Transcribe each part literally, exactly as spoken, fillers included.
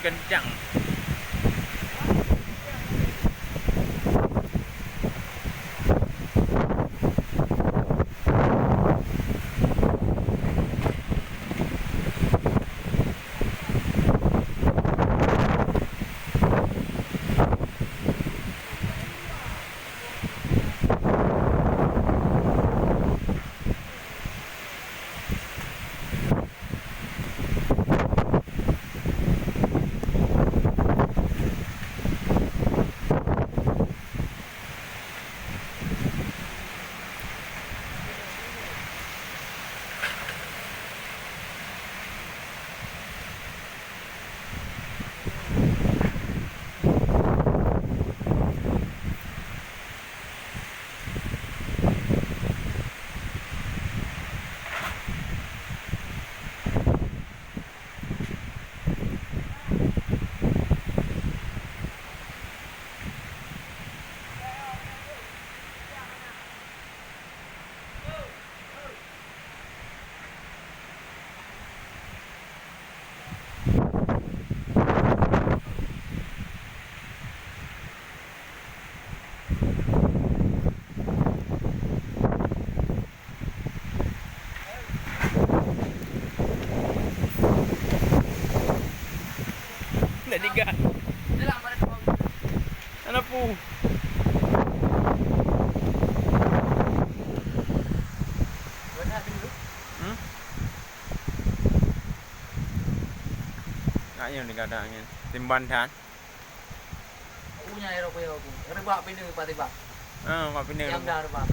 Kencang. Nak diga. Ana pu. Hmm? Nak nyoe diga dah angin. Timban that. Aku nyang ero kuya aku. Rebak pineu patibak. Ah, mak pineu. Nyang dah rebak.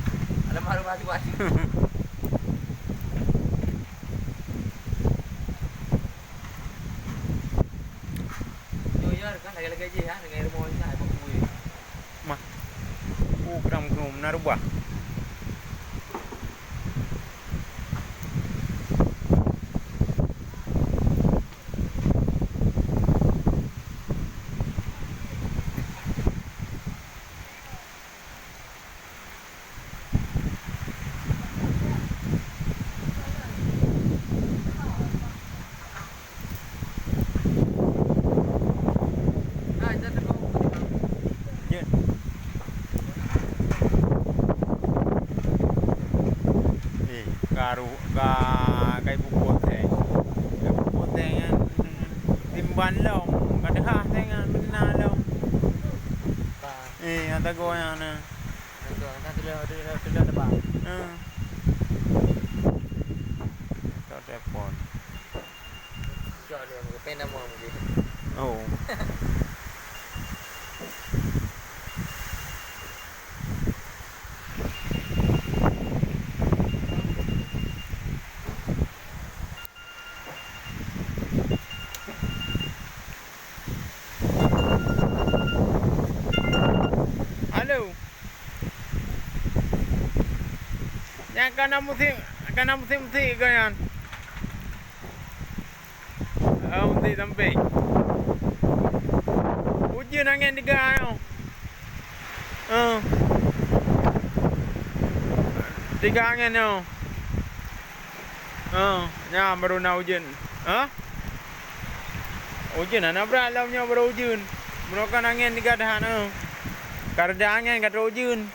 Alamak, rebak tu pasti. Nyoe ya kan lagi-lagi je ha dengan rumah kita apa kuih. Mah. Oh, kram krum na rubah. Jeuet. Eh, ka ru-, ka, ka ibu poteng. Ka ibu poteng nyan timban lom, ka deuhah teng nyan beuna lom. Eh, nyang tagoe nyan na. Betul, kan sudah, sudah, sudah depan. Hmm. Kau telepon. Cok dia, mungkin nama mungkin. Oh. Halo. Nyan ka na musém, ka na musém-musém ka nyan. Ah, musém sampéng. Ujeuen angén tiga nyoe. Ah. Tiga angén nyoe. Ha, nyan baru na ujeuen. Ha? Ujeuen hana brat lom nyoe baru ujeuen. Meunyoe kon angén tiga that, ha. Ka reda angén ka troh ujeuen.